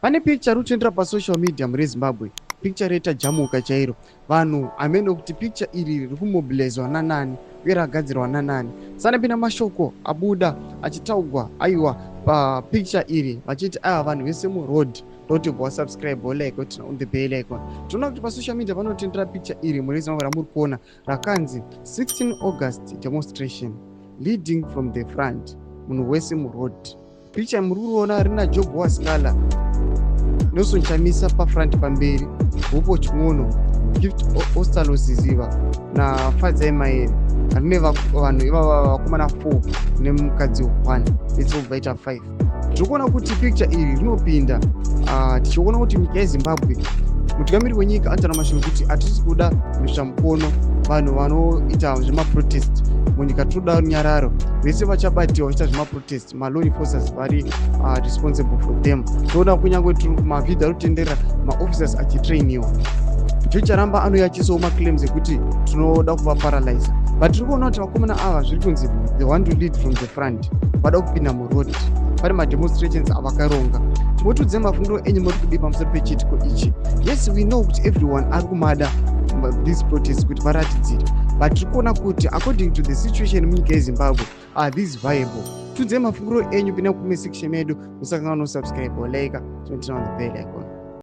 Pane picture rikutrendera pasocial media muri Zimbabwe. Picture reta jamuka chairo. Vanhu hameno kuti picture iri riri kumobilizwa nanani uye ragadzirwa nanani. Sanapinda mashoko abuda achitaugwa aiwa papicture iri vachiti aiwa vanhu vese muroad toti bva wasubscribe wolike woturn on the bell icon. Tinoona kuti pasocial media panotendera picture iri muri Zimbabwe ramuri kuona rakanzi 16 August demonstration leading from the front, munhu wese muroad. Picture muri kuona rina Job Wasikala, Nelson Chamisa pafront pamberi, Hopo Chin'ono, Gift Ostallos Siziba naFadzai Maere. Rine vanhu ivava vakomana 4 nemukadzi 1, vese vobva vaita 5. Tiri kuona kuti picture iri rinopinda tichiona kuti nyika yeZimbabwe, mutungamiri wenyika anotaura mashoko kuti hatisi kuda mhisvamukono, vanhu vanoita zvemaprotest munyika, tinoda runyararo. Vese vachabatiwa vachiita zvemaprotest, malaw enforcers vari responsible for them. Toona kunyange mavhidhio ari kutenderera maofficers achitrainiwa. George Charamba anouya achiisawo maclaims ekuti tinoda kuvaparalyza, but tiri kuona kuti vakomana ava zviri kunzi they want to lead from the front, vada kupinda muroad. Pane mademonstrations avakaronga. Timbotiudzei mafungiro enyu, muri kudii pamusoro pechiitiko ichi? Yes, we know kuti everyone ari kumada this protest kuti varatidzire, but tiri kuona kuti according to the situation munyika yeZimbabwe, are these viable? Tiudzei mafungiro enyu, pinda kucomment section medu. Musakanganwa kusubscribe, like, turn on the bell icon.